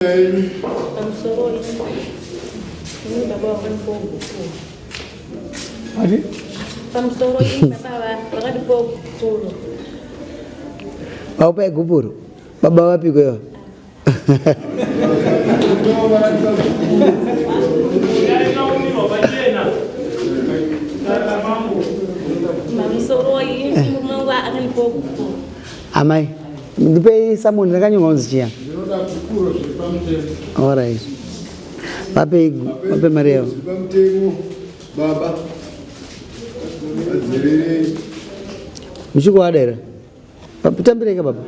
Pamusoro ini baba vakandipawo gupuro. Ati? Pamusoro ini baba vakandipawo gupuro. Vakupai gupuro? Baba vapiko ivo? Pamusoro ini murume wangu akandipawo gupuro. Amai, ndipei samoni rakanyorwa kunzi chiya. Alright. Vapei vape mari yavo. Baba. Vadzererei. Muchikuwada here? Tambireka baba.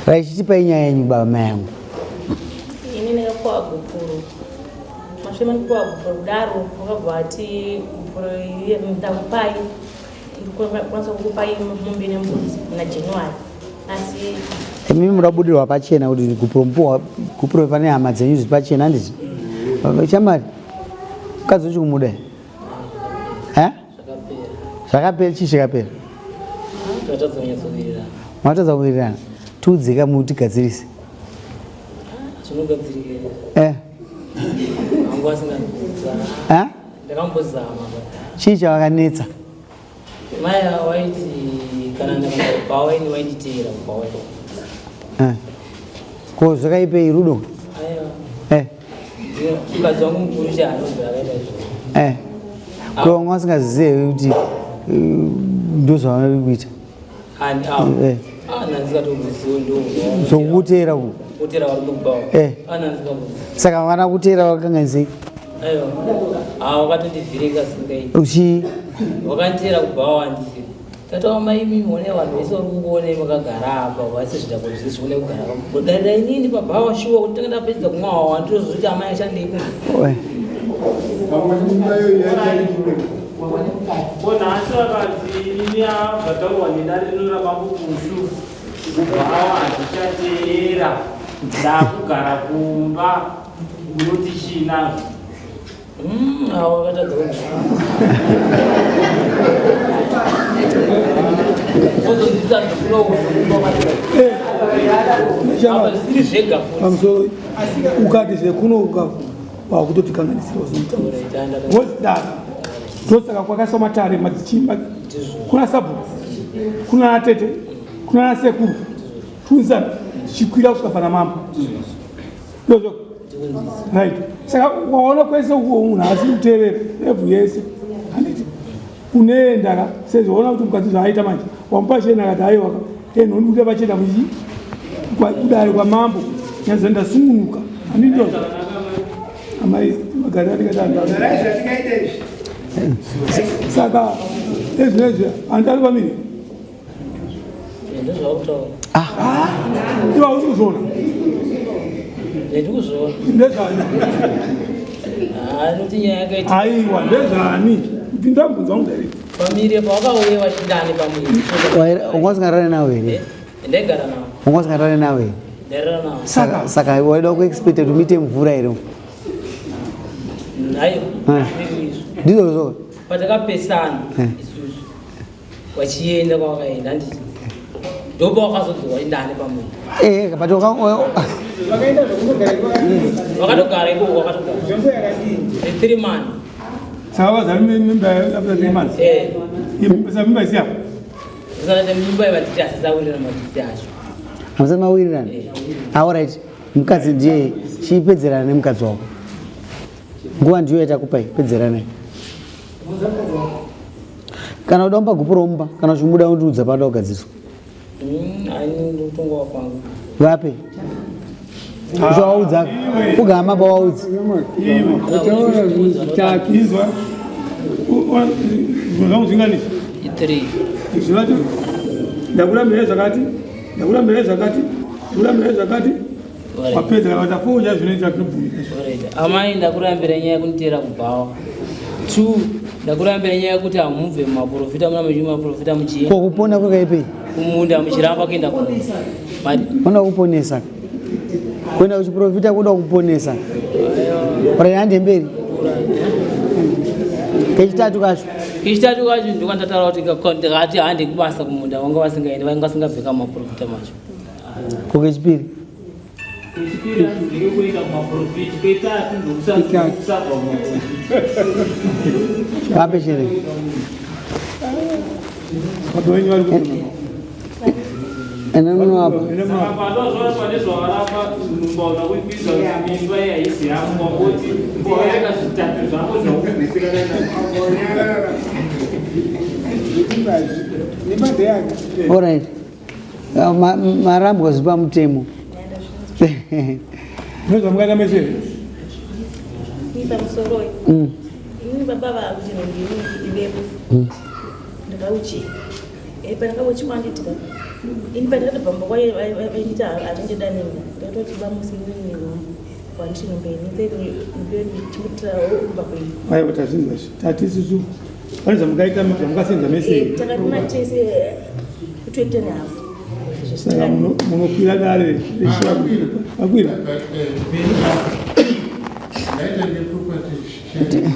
Right, chitipai nyaya yenyu baba mai yangu. Ini ndakapuwa gupuro. Mashure mandipuwa gupuro kudaro wakabva ati gupuro iri ndakupai ndikwanisa kukupai mombe nembudzi muna January asi Imimi muda kubudirwa pachena kuti gupuro mupuwa gupuro pane hama dzenyu zviri pachena handiti? Chamari, mukadzi uchi kumuda here? Eh? Zvakapera chii chakapera? Tatadza kunyatsowirirana. Matadza kuwirirana. Tiudzeka mutigadzirise. Zvinogadzirika. Eh. Hangu asingandiudza. Eh? Ndakambozama. Chii chavakanetsa? Mai ava waiti kana ndakaenda kubhawa ini wainditeera kubhawa ikoko. Eh. Ko zvakaipei rudo? Aiwa. Eh. Mukadzi wangu mukuru cha anobva akaita izvo. Eh. Ko vanga vasingazive kuti eh, ndozvavari kuita. Ani avo. Eh. Ah, nanzikatomuziwo ndo. Zvokuteera ku. Kuteera vari kubhawa. Eh. Ah, nanzikamuziwo. Saka vana kuteera vakanganisei? Aiwa. Ah, wakatondivhiringa singaiti. Uchi Wakanditeera kubhawa wanditi. Tata wamai imi muone vanhu vese vari kukuonei makagara apa vasi zvidhakwa zvese zvione kugara apa. Kugarira inini pabhawa shuwa kuti tanga ndapedza kumwa hwawa ndozoti amai ashandei kumba. eh. Pamwe mimba iyoyo yaita ikude. Ko nhasi vakanzi ini zvataurwa nedare rino ramambo Bushu kubhawa handichateera ndakugara kumba unoti chii nazvo? Avo vakatadza Chama. zvisiri zvega futi. Pamusoro ukati zvekuno uka wakutotikanganisira uzomutambudza. Ndosaka kwakaiswa matare madzichimba kuna sabhuku kuna atete kuna asekuru tunzana zvichikwira kusvika pana mambo. Ndozvo. Right. Saka waona kwese uko munhu asi kuteerera level yese. Handiti unoenda ka sezvo waona kuti mukadzi zvaaita manje wamupa chena akati aiwa ka eh nondibuda pachena kuchi kudare kwamambo nyanza ndasungunuka handiti ndozvo amai magari atikatanda saka ezvinezvi handari pamiri Iwe hausi kuzviona? Ndikuzviona. Ndezvani? Anoti nyaya yakaita. Aiwa, ndezvani? Kuti ndabvunza wangu direct. Pamiri pawakauye wachindani pamiri. Wanga usingarare nawo here? Eh, ndaigara nawo. Wanga usingarare nawo here? Ndairara nawo. Saka saka waida kuexpecta kuti muite mvura here? Aiwa. Eh. Ndizvozvo. Patakapesana eh. isusu. Wachienda kwawakaenda handiti ndopa wakazodzoka indani pamunhu. Eh, but waka Vakaenda zvekundogara ikoko. Wakatogara ikoko wakatogara. Nzvimbo yakadii? 3 months. Saka vazari mimba after 3 months. Eh. Saka mimba isiya. Saka mimba yavatiti asisawirirana madzitsi acho. Hamusati mawirirana? Eh. All right. Mukadzi ndiye chipedzerana nemukadzi wako. Nguva ndiyo yatakupai pedzeranai. Kana uda kumupa gupuro womupa, kana uchimuda undiudza paanoda kugadziriswa. Vape. Uchawaudza kugama pawaudza. Utaura zvinhu zvitatu. Izwa. Zvinhu zvangu zvinganisi? 3. Zvinoti ndakurambira zvakati, ndakurambira zvakati, ndakurambira zvakati. Wapedza kana kuti afunya zvinoita tinobvumira. Amai ndakurambira nyaya yekuniteera kubhawa. 2 ndakurambira nyaya yekuti hamubve mumaprofita muna muchi maprofita muchienda. Ko kupona kwakaipei? Kumunda muchiramba kuenda kumunda. Mari. Unoda kuponesa. Kuenda kuchiprofita kuda kuponesa. Ora hande mberi. Kechitatu kacho. Kechitatu kacho ndokandataura kuti ndikati hande kubasa kumunda vanga vasingaendi vanga vasingabve kamaprofita macho. Ko kechipiri? Kwechipiri hanzi ndeke kuenda kumaprofiti. Kwetatu ndokusabva kumaprofiti. Vape chere. Baba wenyu vari kuona. Ene munoapa. Saka pandozvaona pane zvavaramba nhumba una kuipinza kuti mimba iyi haisi yangu wangoti mbovereka zvitatu zvako zvaukugutsikana nazvo. Imba ndeyake. All right. Ah, marambwa zviri pamutemo. Nezvamukaita mese here? Ini pamusoroi. Ini baba vakuti ndini ivepo. Ndakauchi. Eh pandakauchi kwanditika. Ini pandakatobva mumba kwaye vainditi havandida nini. Ndakatoti bamusi inini wanditi nhumbi ini ndichimutira kumba kwenyu. Aiwa tazvinzwa izvi. Tati isusu pane zvamukaita zvamukasenza mese here? Eh, takatuma tese kutoita nehafu. Saka munokwira dare rechivakwira. Ndaita neproperty sharing.